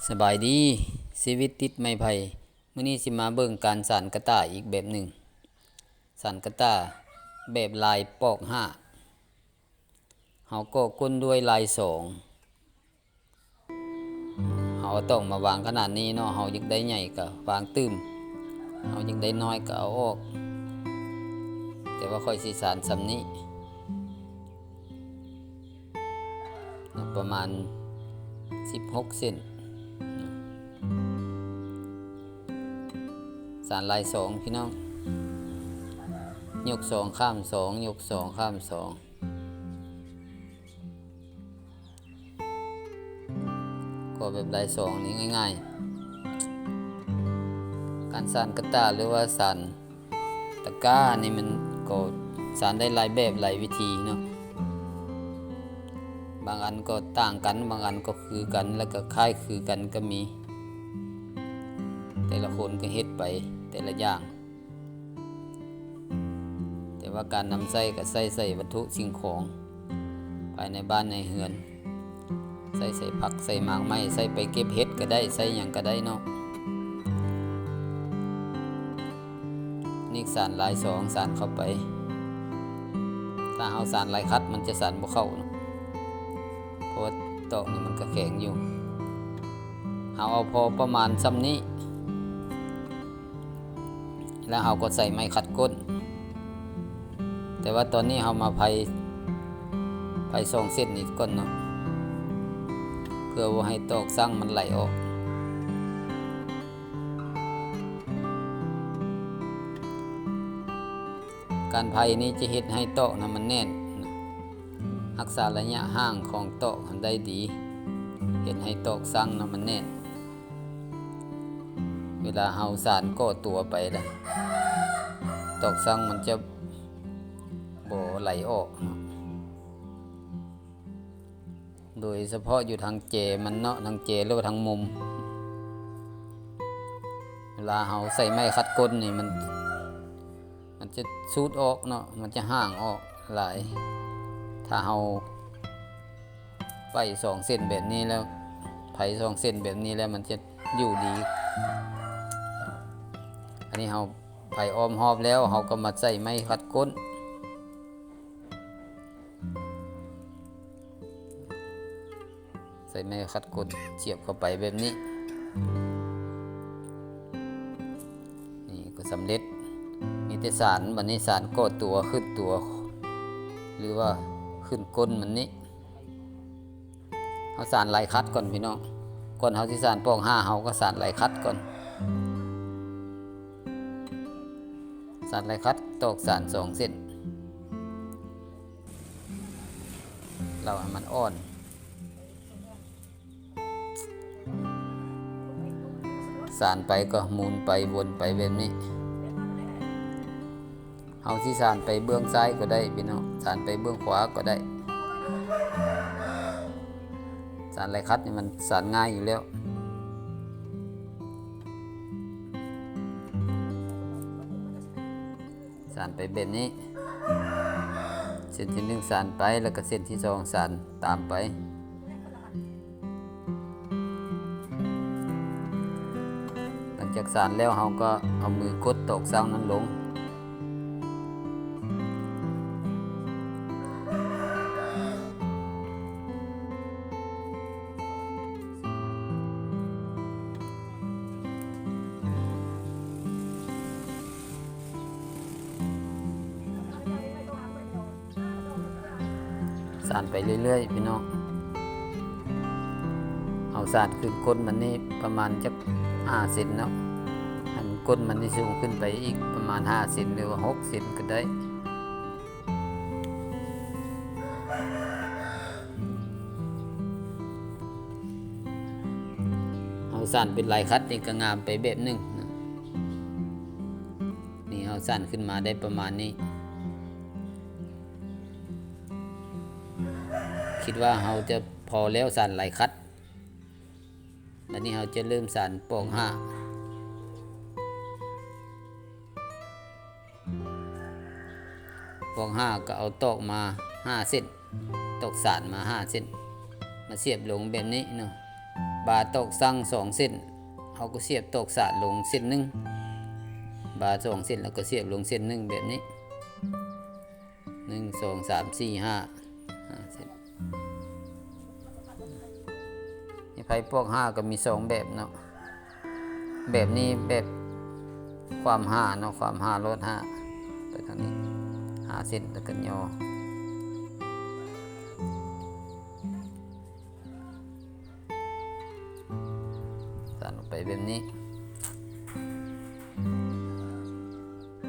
ສະບາຍດີ ຊີວິດຕິດໄມ້ໄຜ່. ມື້ນີ້ຊິມາເບິ່ງການສານກະຕ່າອີກແບບໜຶ່ງ. ສານກະຕ່າແບບລາຍປອກຫ້າ. ເຮົາກໍກົ້ນດ້ວຍລາຍສອງ. ເຮົາເອົາຕອກມາວາງຂະໜາດນີ້ເນາະ, ເຮົາຢາກໄດ້ໃຫຍ່ກໍວາງຕື່ມ, ເຮົາຢາກໄດ້ນ້ອຍກໍເອົາອອກ. ແຕ່ວ່າຂ້ອຍຊິສານສ່ຳນີ້. ປະມານສິບຫົກເຊັນ. ສານລາຍສອງພີ່ນ້ອງ, ຍົກສອງຂ້າມສອງ, ຍົກສອງຂ້າມສອງ. ກໍແບບລາຍສອງນີ້ງ່າຍໆ. ການສານກະຕ່າ ຫຼືວ່າສານ ຕະກ້ານີ້ມັນກໍສານໄດ້ຫຼາຍແບບຫຼາຍວິທີເນາະ, ບາງອັນກໍຕ່າງກັນ ບາງອັນກໍຄືກັນ ແລ້ວກໍຄ້າຍຄືກັນກໍມີ. ແຕ່ລະຄົນກໍເຮັດໄປແຕ່ລະຢ່າງ, ແຕ່ວ່າການນຳໃຊ້ກໍໃຊ້ໃສ່ວັດຖຸສິ່ງຂອງພາຍໃນບ້ານໃນເຮືອນ. ໃສ່ ໃສ່ຜັກ ໃສ່ໝາກໄມ້ ໃສ່ໄປເກັບເຫັດກໍໄດ້ ໃສ່ຫຍັງກໍໄດ້ເນາະ. ນີ້ສານລາຍສອງ ສານເຂົ້າໄປ. ຖ້າເຮົາສານລາຍຂັດ ມັນຈະສານບໍ່ເຂົ້າເນາະ, ເພາະວ່າຕອກນີ້ມັນກໍແຂງຢູ່. ເຮົາເອົາພໍປະມານສ່ຳນີ້. ແລ້ວເຮົາກໍໃສ່ໄມ້ຂັດກົ້ນ, ແຕ່ວ່າຕອນນີ້ເຮົາມາໄພ ໄພສອງເສັ້ນນີ້ກ່ອນເນາະ ເພື່ອບໍ່ໃຫ້ຕອກສັງມັນໄຫຼອອກ. ການໄພນີ້ຈະເຮັດໃຫ້ຕອກນະມັນແໜ້ນ, ຮັກສາໄລຍະຫ່າງຂອງຕອກຫັ້ນໄດ້ດີ, ເຮັດໃຫ້ຕອກສັງນະມັນແໜ້ນ. ເວລາເຮົາສານກໍ່ຕົວໄປລະ ຕອກສັງມັນຈະບໍ່ໄຫຼອອກເນາະ, ໂດຍສະເພາະຢູ່ທາງແຈມັນເນາະ, ທາງແຈ ຫຼືວ່າທາງມຸມ. ເວລາເຮົາໃສ່ໄມ້ຂັດກົ້ນນີ້ ມັນ ມັນຈະສູດອອກເນາະ, ມັນຈະຫ່າງອອກຫຼາຍ. ຖ້າເຮົາໄພສອງເສັ້ນແບບນີ້ແລ້ວ ໄພສອງເສັ້ນແບບນີ້ແລ້ວ ມັນຈະຢູ່ດີ. ອັນນີ້ເຮົາໄພອ້ອມຮອບແລ້ວ ເຮົາກໍມາໃສ່ໄມ້ຂັດກົ້ນ. ໃສ່ໄມ້ຂັດກົ້ນສຽບເຂົ້າໄປແບບນີ້. ນີ້ກໍສຳເລັດ. ມີແຕ່ສານ, ບັດນີ້ສານກໍ່ຕົວ, ຂຶ້ນຕົວ ຫຼືວ່າຂຶ້ນກົ້ນມັນນີ້. ເຮົາສານລາຍຂັດກ່ອນພີ່ນ້ອງ. ກ່ອນເຮົາຊິສານປອກຫ້າ ເຮົາກໍສານລາຍຂັດກ່ອນ. ສານລາຍຂັດ ຕອກສານສອງເສັ້ນ. ເລົາໃຫ້ມັນອ່ອນ. ສານໄປກໍໝູນໄປວົນໄປແບບນີ້. ເຮົາຊິສານໄປເບື້ອງຊ້າຍກໍໄດ້ພີ່ນ້ອງ, ສານໄປເບື້ອງຂວາກໍໄດ້. ສານລາຍຂັດນີ້ມັນສານງ່າຍຢູ່ແລ້ວ. ສານໄປແບບນີ້. ເສັ້ນທີໜຶ່ງສານໄປ ແລ້ວກໍເສັ້ນທີສອງສານຕາມໄປ. ຫຼັງຈາກສານແລ້ວ ເຮົາກໍເອົາມືກົດຕອກສັງນັ້ນລົງ. ສານໄປເລື້ອຍໆ ພີ່ນ້ອງ. ເຮົາສານຂຶ້ນກົ້ນມັນນີ້ປະມານຈັກຫ້າເຊັນເນາະ, ໃຫ້ມັນກົ້ນມັນນີ້ສູງຂຶ້ນໄປອີກປະມານຫ້າເຊັນ ຫຼືວ່າຫົກເຊັນກໍໄດ້. ເຮົາສານເປັນລາຍຂັດນີ້ກໍງາມໄປແບບໜຶ່ງນະ. ນີ້ເຮົາສານຂຶ້ນມາໄດ້ປະມານນີ້. ຄິດວ່າເຮົາຈະພໍແລ້ວສານລາຍຂັດ. ບັດນີ້ເຮົາຈະເລີ່ມສານປອກຫ້າ. ປອກຫ້າກໍເອົາຕອກມາຫ້າເສັ້ນ, ຕອກສານມາຫ້າເສັ້ນ, ມາສຽບລົງແບບນີ້ເນາະ. ບາຕອກສັງສອງເສັ້ນ ເຮົາກໍສຽບຕອກສານລົງເສັ້ນໜຶ່ງ ບາສອງເສັ້ນ ແລ້ວກໍສຽບລົງເສັ້ນໜຶ່ງແບບນີ້ ໜຶ່ງ ສອງ ສາມ ສີ່ ຫ້າ ຫ້າເສັ້ນ. ໃນໃຜປອກຫ້າກໍມີສອງແບບເນາະ ແບບນີ້ແບບຄວາມຫ້າເນາະ ຄວາມຫ້າ ລອດຫ້າ ໄປທາງນີ້ ຫ້າເສັ້ນ ແລ້ວກໍຍໍ ສານອອກໄປແບບນີ້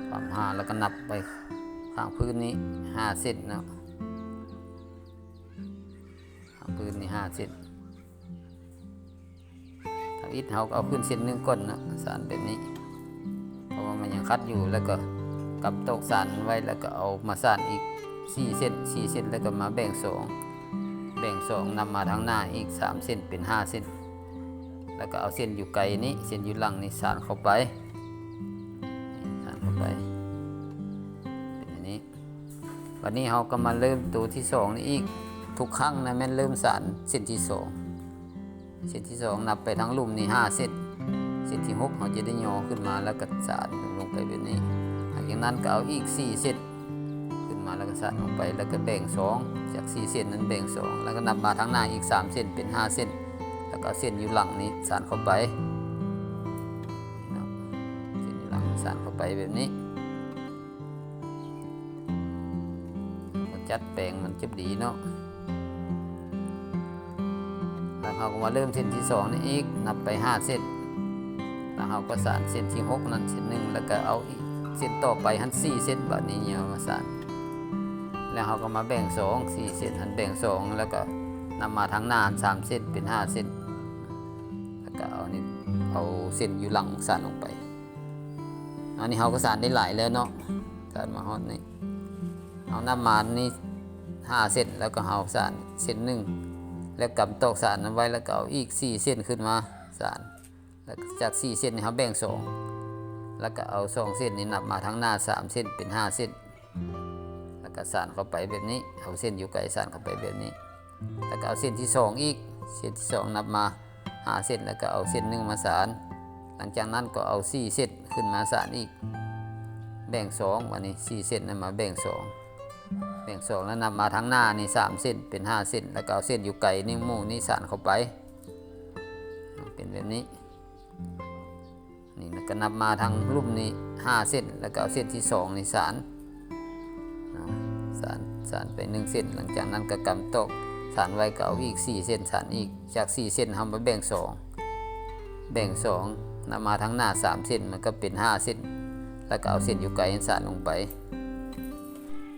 ຄວາມຫ້າ ແລ້ວກໍນັບໄປຂ້າງພື້ນນີ້ຫ້າເສັ້ນເນາະ ຂ້າງພື້ນນີ້ຫ້າເສັ້ນ. ທຳອິດເຮົາກໍເອົາຂຶ້ນເສັ້ນໜຶ່ງກ່ອນເນາະ ສານແບບນີ້ ເພາະວ່າມັນຍັງຂັດຢູ່ ແລ້ວກໍກຳຕອກສານໄວ້ ແລ້ວກໍເອົາມາສານອີກສີ່ເສັ້ນ ສີ່ເສັ້ນ ແລ້ວກໍມາແບ່ງສອງ ແບ່ງສອງ ນັບມາທາງໜ້າອີກສາມເສັ້ນ ເປັນຫ້າເສັ້ນ ແລ້ວກໍເອົາເສັ້ນຢູ່ໄກນີ້ ເສັ້ນຢູ່ຫຼັງນີ້ສານເຂົ້າໄປ ສານເຂົ້າໄປ ເປັນອັນນີ້. ບັດນີ້ເຮົາກໍມາເລີ່ມໂຕທີສອງນີ້ອີກ ທຸກຄັ້ງນະແມ່ນເລີ່ມສານເສັ້ນທີສອງ ເສັ້ນທີສອງນັບໄປທາງລຸ່ມນີ້ຫ້າເສັ້ນ ເສັ້ນທີຫົກເຮົາຈະໄດ້ຍໍຂຶ້ນມາ ແລ້ວກໍສານລົງໄປແບບນີ້ ຫຼັງຈາກນັ້ນກໍເອົາອີກສີ່ເສັ້ນຂຶ້ນມາ ແລ້ວກໍສານລົງໄປ ແລ້ວກໍແບ່ງສອງ ຈາກສີ່ເສັ້ນນັ້ນແບ່ງສອງ ແລ້ວກໍນັບມາທາງໜ້າອີກສາມເສັ້ນ ເປັນຫ້າເສັ້ນ ແລ້ວກໍເອົາເສັ້ນຢູ່ຫຼັງນີ້ສານເຂົ້າໄປເນາະ ເສັ້ນຢູ່ຫຼັງສານເຂົ້າໄປແບບນີ້. ຈັດແປງມັນຈະດີເນາະ ແລ້ວເຮົາກໍມາເລີ່ມເສັ້ນທີສອງນີ້ອີກ ນັບໄປຫ້າເສັ້ນ ແລ້ວເຮົາກໍສານເສັ້ນທີຫົກນັ້ນເສັ້ນໜຶ່ງ ແລ້ວກໍເອົາອີກເສັ້ນຕໍ່ໄປຫັ້ນສີ່ເສັ້ນ ບາດນີ້ເອົາມາສານ ແລ້ວເຮົາກໍມາແບ່ງສອງ ສີ່ເສັ້ນຫັ້ນແບ່ງສອງ ແລ້ວກໍນຳມາທາງໜ້າຫັ້ນສາມເສັ້ນ ເປັນຫ້າເສັ້ນ ແລ້ວກໍເອົານີ້ ເອົາເສັ້ນຢູ່ຫຼັງສານລົງໄປ. ອັນນີ້ເຮົາກໍສານໄດ້ຫຼາຍແລ້ວເນາະ ສານມາຮອດນີ້ ເຮົານັບມານີ້ຫ້າເສັ້ນ ແລ້ວກໍເຮົາສານເສັ້ນໜຶ່ງ ແລ້ວກຳຕອກສານນັ້ນໄວ້ ແລ້ວກໍເອົາອີກສີ່ເສັ້ນຂຶ້ນມາສານ ແລ້ວຈາກສີ່ເສັ້ນນີ້ເຮົາແບ່ງສອງ ແລ້ວກໍເອົາສອງເສັ້ນນີ້ນັບມາທາງໜ້າສາມເສັ້ນ ເປັນຫ້າເສັ້ນ ແລ້ວກໍສານເຂົ້າໄປແບບນີ້ ເອົາເສັ້ນຢູ່ໄກສານເຂົ້າໄປແບບນີ້ ແລ້ວກໍເອົາເສັ້ນທີສອງອີກ ເສັ້ນທີສອງນັບມາ ຫ້າເສັ້ນ ແລ້ວກໍເອົາເສັ້ນໜຶ່ງມາສານ ຫຼັງຈາກນັ້ນກໍເອົາສີ່ເສັ້ນຂຶ້ນມາສານອີກ ແບ່ງສອງ ບາດນີ້ສີ່ເສັ້ນນັ້ນມາແບ່ງສອງ ແບ່ງສອງ ແລ້ວນັບມາທາງໜ້ານີ້ສາມເສັ້ນ ເປັນຫ້າເສັ້ນ ແລ້ວກໍເອົາເສັ້ນຢູ່ໄກນີ້ໝູ່ນີ້ສານເຂົ້າໄປ ເປັນແບບນີ້ ນີ້ ແລ້ວກໍນັບມາທາງລຸ່ມນີ້ຫ້າເສັ້ນ ແລ້ວກໍເອົາເສັ້ນທີສອງນີ້ສານ ເນາະ ສານ ສານໄປໜຶ່ງເສັ້ນ ຫຼັງຈາກນັ້ນກໍກຳຕອກສານໄວ້ ກໍເອົາອີກສີ່ເສັ້ນສານອີກ ຈາກສີ່ເສັ້ນເຮົາມາແບ່ງສອງ ແບ່ງສອງ ນຳມາທາງໜ້າສາມເສັ້ນ ມັນກໍເປັນຫ້າເສັ້ນ ແລ້ວກໍເອົາເສັ້ນຢູ່ໄກຫັ້ນສານລົງໄປ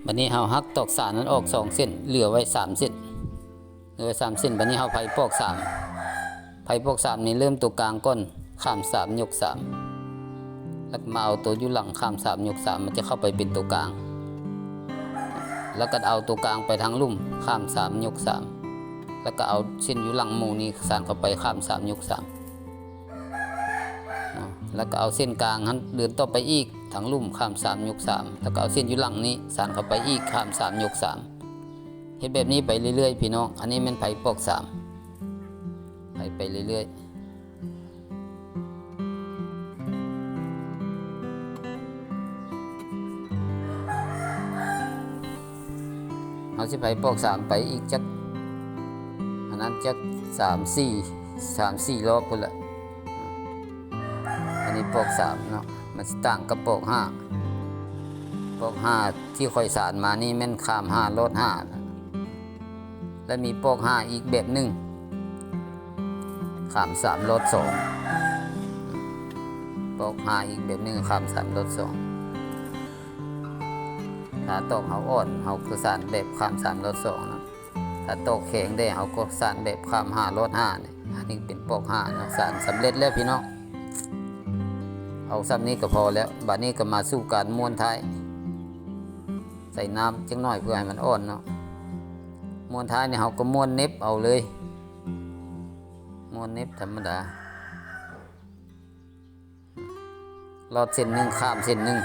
ບັດນີ້ເຮົາຫັກຕອກສານນັ້ນອອກສອງເສັ້ນ ເຫຼືອໄວ້ສາມເສັ້ນ ເຫຼືອໄວ້ສາມເສັ້ນ ບັດນີ້ເຮົາໃຜປອກສາມ ໃຜປອກສາມນີ້ເລີ່ມໂຕກາງກ່ອນ ຂ້າມສາມຍົກສາມ ແລ້ວມາເອົາໂຕຢູ່ຫຼັງຂ້າມສາມຍົກສາມ ມັນຈະເຂົ້າໄປເປັນໂຕກາງ ແລ້ວກໍເອົາໂຕກາງໄປທາງລຸ່ມ ຂ້າມສາມຍົກສາມ ແລ້ວກໍເອົາເສັ້ນຢູ່ຫຼັງໝູ່ນີ້ສານເຂົ້າໄປ ຂ້າມສາມຍົກສາມ ເນາະ ແລ້ວກໍເອົາເສັ້ນກາງຫັ້ນເດີນຕໍ່ໄປອີກ ທາງລຸ່ມ ຂ້າມສາມຍົກສາມ ແລ້ວກໍເອົາເສັ້ນຢູ່ຫຼັງນີ້ສານເຂົ້າໄປອີກ ຂ້າມສາມຍົກສາມ ເຮັດແບບນີ້ໄປເລື້ອຍໆ ພີ່ນ້ອງ ອັນນີ້ແມ່ນໃຜປອກສາມ ໃຜໄປເລື້ອຍໆ ເຮົາຊິໃຜປອກສາມໄປອີກຈັກ ອັນນັ້ນຈັກສາມ ສີ່ ສາມ ສີ່ລອບພຸ້ນແຫຼະ ອັນນີ້ປອກສາມເນາະ ມັນຊິຕ່າງກັບປອກຫ້າ ປອກຫ້າທີ່ຂ້ອຍສານມານີ້ແມ່ນຂ້າມຫ້າລອດຫ້າ ແລະມີປອກຫ້າອີກແບບໜຶ່ງ ຂ້າມສາມລອດສອງ ປອກຫ້າອີກແບບໜຶ່ງ ຂ້າມສາມລອດສອງ ຖ້າຕອກເຮົາອ່ອນ ເຮົາກໍສານແບບຂ້າມສາມລອດສອງເນາະ ຖ້າຕອກແຂງແດ່ ເຮົາກໍສານແບບຂ້າມຫ້າລອດຫ້ານີ້ ອັນນີ້ເປັນປອກຫ້າເນາະ ສານສຳເລັດແລ້ວພີ່ນ້ອງ ເອົາສ່ຳນີ້ກໍພໍແລ້ວ ບາດນີ້ກໍມາສູ່ການມ້ວນທ້າຍ ໃສ່ນ້ຳຈັກໜ້ອຍເພື່ອໃຫ້ມັນອ່ອນເນາະ ມ້ວນທ້າຍນີ້ເຮົາກໍມ້ວນເນັບເອົາເລີຍ ມ້ວນເນັບທຳມະດາ ລອດເສັ້ນໜຶ່ງ ຂ້າມເສັ້ນໜຶ່ງ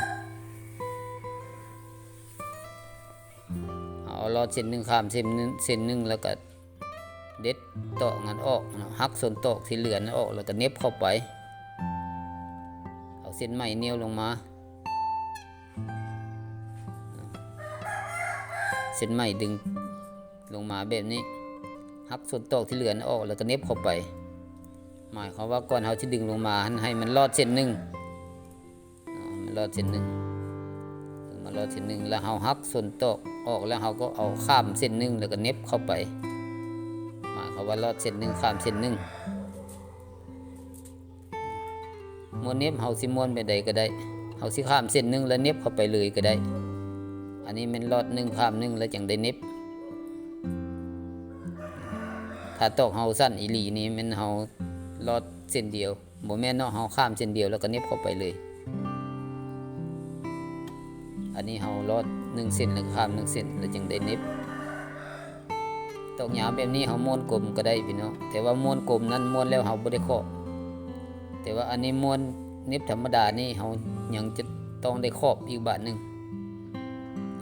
ເອົາລອດເສັ້ນໜຶ່ງ ຂ້າມເສັ້ນໜຶ່ງ ເສັ້ນໜຶ່ງ ແລ້ວກໍເດັດ ຕອກນັ້ນອອກເນາະ, ຫັກສ່ວນຕອກທີ່ເຫຼືອນັ້ນອອກ ແລ້ວກໍເໜັບເຂົ້າໄປ. ເອົາເສັ້ນໄມ້ໜຽວລົງມາ, ເສັ້ນໄມ້ດຶງລົງມາແບບນີ້, ຫັກສ່ວນຕອກທີ່ເຫຼືອນັ້ນອອກ ແລ້ວກໍເໜັບເຂົ້າໄປ. ໝາຍຄວາມວ່າກ່ອນເຮົາຊິດຶງລົງມາຫັ້ນ ໃຫ້ມັນລອດເສັ້ນໜຶ່ງ, ເນາະ, ໃຫ້ມັນລອດເສັ້ນໜຶ່ງ, ມາລອດເສັ້ນໜຶ່ງ ແລ້ວເຮົາຫັກສ່ວນຕອກອອກ ແລ້ວເຮົາກໍເອົາຂ້າມເສັ້ນໜຶ່ງ ແລ້ວກໍເໜັບເຂົ້າໄປ. ໝາຍຄວາມວ່າລອດເສັ້ນໜຶ່ງ ຂ້າມເສັ້ນໜຶ່ງ. ມ້ວນເໜັບ ເຮົາຊິມ້ວນແບບໃດກໍໄດ້, ເຮົາຊິຂ້າມເສັ້ນໜຶ່ງ ແລ້ວເໜັບເຂົ້າໄປເລີຍກໍໄດ້. ອັນນີ້ແມ່ນລອດໜຶ່ງ ຂ້າມໜຶ່ງ ແລ້ວຈັ່ງໄດ້ເໜັບ. ຖ້າຕອກເຮົາສັ້ນອີ່ຫຼີນີ້ ແມ່ນເຮົາລອດເສັ້ນດຽວ, ບໍ່ແມ່ນເນາະ, ເຮົາຂ້າມເສັ້ນດຽວ ແລ້ວກໍເໜັບເຂົ້າໄປເລີຍ. ອັນນີ້ເຮົາລອດໜຶ່ງເສັ້ນ ແລ້ວກໍຂ້າມໜຶ່ງເສັ້ນ ແລ້ວຈຶ່ງໄດ້ເໜັບ. ຕອກຍາວແບບນີ້ເຮົາມ້ວນກົມກໍໄດ້ພີ່ນ້ອງ, ແຕ່ວ່າມ້ວນກົມນັ້ນ ມ້ວນແລ້ວເຮົາບໍ່ໄດ້ຂອບ. ແຕ່ວ່າອັນນີ້ມ້ວນເໜັບທຳມະດານີ້ ເຮົາຍັງຈະຕ້ອງໄດ້ຂອບອີກບາດໜຶ່ງ.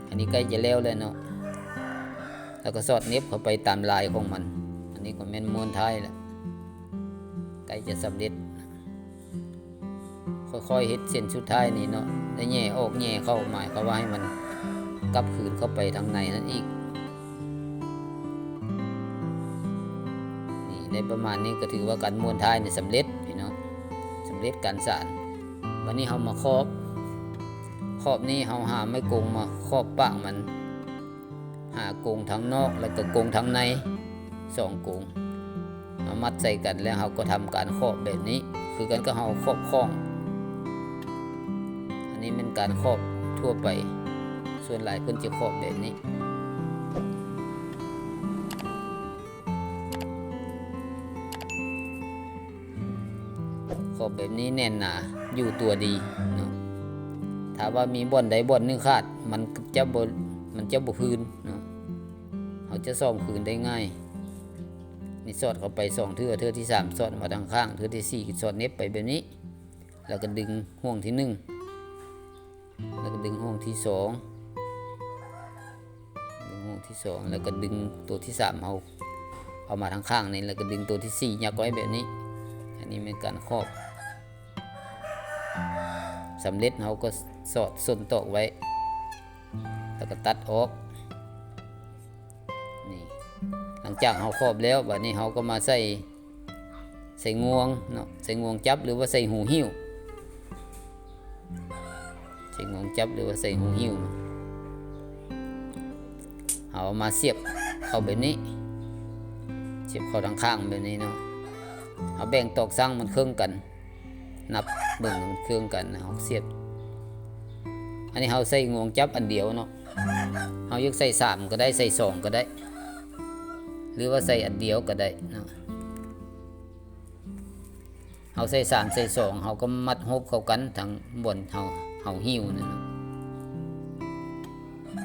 ອັນນີ້ໃກ້ຈະແລ້ວແລ້ວເນາະ, ແລ້ວກໍສອດເໜັບເຂົ້າໄປຕາມລາຍຂອງມັນ. ອັນນີ້ກໍແມ່ນມ້ວນທ້າຍແລ້ວ, ໃກ້ຈະສຳເລັດ. ຄ່ອຍໆເຮັດເສັ້ນສຸດທ້າຍນີ້ເນາະ, ໄດ້ແຫຍ່ອອກແຫຍ່ເຂົ້າ, ໝາຍຄວາມວ່າໃຫ້ມັນກັບຄືນເຂົ້າໄປທາງໃນນັ້ນອີກ. ນີ້ ໄດ້ປະມານນີ້ກໍຖືວ່າການມ້ວນທ້າຍນີ້ສຳເລັດພີ່ນ້ອງ, ສຳເລັດການສານ. ບັດນີ້ເຮົາມາຂອບ, ຂອບນີ້ເຮົາຫາໄມ້ກົງມາຂອບປາກມັນ. ຫາກົງທາງນອກ ແລ້ວກໍກົງທາງໃນ ສອງກົງ ມາມັດໃສ່ກັນ ແລ້ວເຮົາກໍທຳການຂອບແບບນີ້ ຄືກັນກັບເຮົາຂອບຂອງ. ອັນນີ້ແມ່ນການຂອບທົ່ວໄປ, ສ່ວນຫຼາຍເພິ່ນຈະຂອບແບບນີ້. ຂອບແບບນີ້ແໜ້ນໜາ ຢູ່ຕົວດີເນາະ. ຖ້າວ່າມີບ່ອນໃດບ່ອນໜຶ່ງຂາດ ມັນຈະບໍ່ ມັນຈະບໍ່ຟື້ນເນາະ, ເຮົາຈະສ້ອມຄືນໄດ້ງ່າຍ. ນີ້ສອດເຂົ້າໄປສອງເທື່ອ, ເທື່ອທີສາມສອດມາທາງຂ້າງ, ເທື່ອທີສີ່ສອດເໜັບໄປແບບນີ້ ແລ້ວກໍດຶງຫ່ວງທີໜຶ່ງ ແລ້ວກໍດຶງຫ່ວງທີສອງ ດຶງຫ່ວງທີສອງ ແລ້ວກໍດຶງໂຕທີສາມ ເຮົາເອົາມາທາງຂ້າງນີ້ ແລ້ວກໍດຶງໂຕທີສີ່ຍັກໄວ້ແບບນີ້. ອັນນີ້ແມ່ນການຂອບສຳເລັດ, ເຮົາກໍສອດສົ້ນຕອກໄວ້ ແລ້ວກໍຕັດອອກ. ນີ້ ຫຼັງຈາກເຮົາຂອບແລ້ວ, ບາດນີ້ເຮົາກໍມາໃສ່ ໃສ່ງວງເນາະ, ໃສ່ງວງຈັບ ຫຼືວ່າໃສ່ຫູຫິ້ວ, ໃສ່ງວງຈັບ ຫຼືວ່າໃສ່ຫູຫິ້ວ. ເຮົາເອົາມາສຽບເຂົ້າແບບນີ້, ສຽບເຂົ້າທາງຂ້າງແບບນີ້ເນາະ. ເຮົາແບ່ງຕອກສັງມັນເຄິ່ງກັນ, ນັບເບິ່ງໃຫ້ມັນເຄິ່ງກັນ, ເຮົາສຽບ. ອັນນີ້ເຮົາໃສ່ງວງຈັບອັນດຽວເນາະ, ເຮົາຢາກໃສ່ສາມກໍໄດ້, ໃສ່ສອງກໍໄດ້ ຫຼືວ່າໃສ່ອັນດຽວກໍໄດ້ເນາະ. ເຮົາໃສ່ສາມ ໃສ່ສອງ ເຮົາກໍມັດໂຮບເຂົ້າກັນທາງບ່ອນເຮົາ ເຮົາຫິ້ວນັ້ນເນາະ,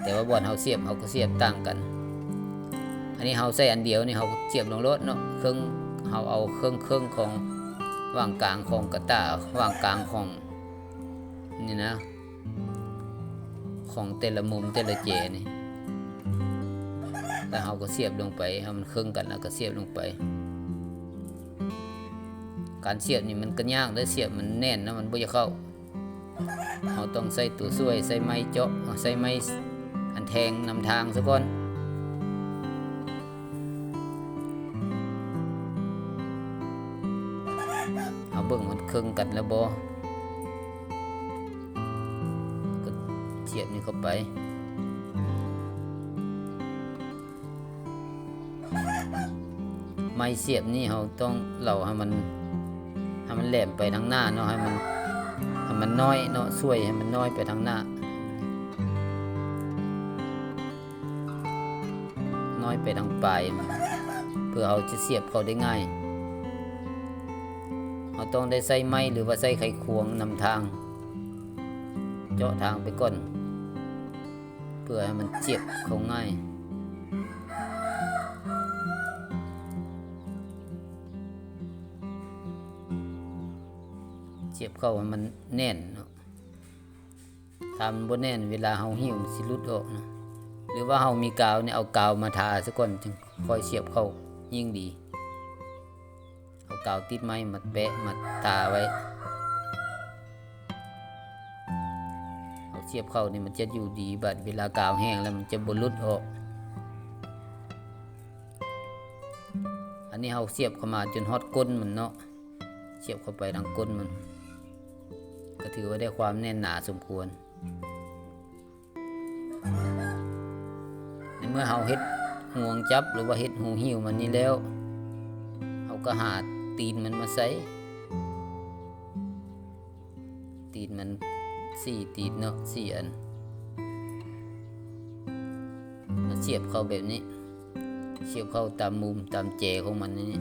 ແຕ່ວ່າບ່ອນເຮົາສຽບ ເຮົາກໍສຽບຕ່າງກັນ. ອັນນີ້ເຮົາໃສ່ອັນດຽວນີ້ ເຮົາສຽບລົງໂລດເນາະ, ເຄິ່ງ ເຮົາເອົາເຄິ່ງໆຂອງຫວ່າງກາງຂອງກະຕ່າ ຫວ່າງກາງຂອງ ນີ້ນະ ຂອງແຕ່ລະມຸມແຕ່ລະແຈນີ້ ແລ້ວເຮົາກໍສຽບລົງໄປ ໃຫ້ມັນເຄິ່ງກັນ ແລ້ວກໍສຽບລົງໄປ. ການສຽບນີ້ມັນກໍຍາກເດີ, ສຽບມັນແໜ້ນນະ ມັນບໍ່ຢາກເຂົ້າ. ເຮົາຕ້ອງໃຊ້ຕົວຊ່ວຍ, ໃຊ້ໄມ້ເຈາະ, ໃຊ້ໄມ້ອັນແທງນຳທາງຊະກ່ອນ. ເຮົາເບິ່ງມັນເຄິ່ງກັນແລ້ວບໍ່ ກໍສຽບນີ້ເຂົ້າໄປ. ໄມ້ສຽບນີ້ເຮົາຕ້ອງເລົາໃຫ້ມັນ ໃຫ້ມັນແຫຼມໄປທາງໜ້າເນາະ, ໃຫ້ມັນ ໃຫ້ມັນນ້ອຍເນາະ, ຊ່ວຍໃຫ້ມັນນ້ອຍໄປທາງໜ້າ. ນ້ອຍໄປທາງປາຍ ເພື່ອເຮົາຈະສຽບເຂົ້າໄດ້ງ່າຍ. ເຮົາຕ້ອງໄດ້ໃຊ້ໄມ້ ຫຼືວ່າໃຊ້ໄຂຄວງນຳທາງ ເຈາະທາງໄປກ່ອນ ເພື່ອໃຫ້ມັນສຽບເຂົ້າງ່າຍ, ສຽບເຂົ້າໃຫ້ມັນແໜ້ນເນາະ. ຖ້າມັນບໍ່ແໜ້ນ ເວລາເຮົາຫິ້ວມັນຊິຫຼຸດອອກນະ. ຫຼືວ່າເຮົາມີກາວນີ້ ເອົາກາວມາທາຊະກ່ອນ ຈຶ່ງຄ່ອຍສຽບເຂົ້າ ຍິ່ງດີ. ກາວຕິດໄມ້ມາແປະມາທາໄວ້. ເຮົາສຽບເຂົ້ານີ້ມັນຈະຢູ່ດີ, ບາດເວລາກາວແຫ້ງແລ້ວມັນຈະບໍ່ຫຼຸດອອກ. ອັນນີ້ເຮົາສຽບເຂົ້າມາຈົນຮອດກົ້ນມັນເນາະ, ສຽບເຂົ້າໄປທາງກົ້ນມັນ ກໍຖືວ່າໄດ້ຄວາມແໜ້ນໜາສົມຄວນ. ໃນເມື່ອເຮົາເຮັດຫ່ວງຈັບ ຫຼືວ່າເຮັດຮູຫິ້ວມັນນີ້ແລ້ວ, ເຮົາກໍຫາຕີນມັນມາໃສ່, ຕີນມັນສີ່ຕີນເນາະ, ສີ່ອັນ, ມາສຽບເຂົ້າແບບນີ້, ສຽບເຂົ້າຕາມມຸມຕາມແຈຂອງມັນນີ້.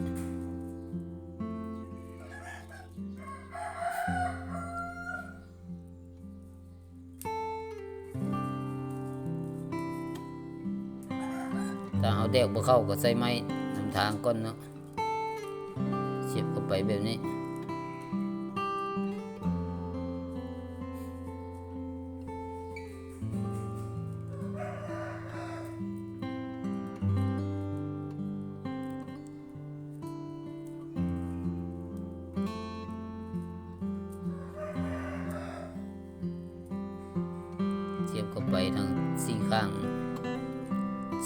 ຖ້າເຮົາແດກບໍ່ເຂົ້າກໍໃຊ້ໄມ້ນຳທາງກ່ອນເນາະ, ສຽບເຂົ້າໄປແບບນີ້. ສຽບເຂົ້າໄປທັງສີ່ຂ້າງ,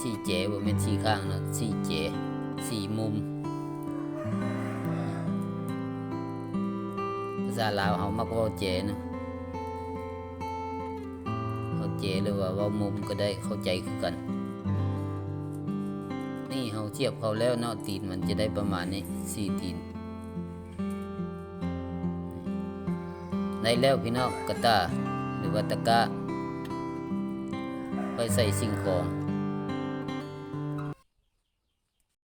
ສີ່ແຈ, ບໍ່ແມ່ນສີ່ຂ້າງເນາະ, ສີ່ແຈ, ສີ່ມຸມ. ພາສາລາວເຮົາມັກເວົ້າແຈເນາະ, ເວົ້າແຈ ຫຼືວ່າເວົ້າມຸມກໍໄດ້, ເຂົ້າໃຈຄືກັນ. ນີ້ເຮົາສຽບເຂົ້າແລ້ວເນາະ, ຕີນມັນຈະໄດ້ປະມານນີ້, ສີ່ຕີນ. ໄດ້ແລ້ວພີ່ນ້ອງ, ກະຕ້າ ຫຼືວ່າຕະກ້າ ໄວ້ໃສ່ສິ່ງຂອງ.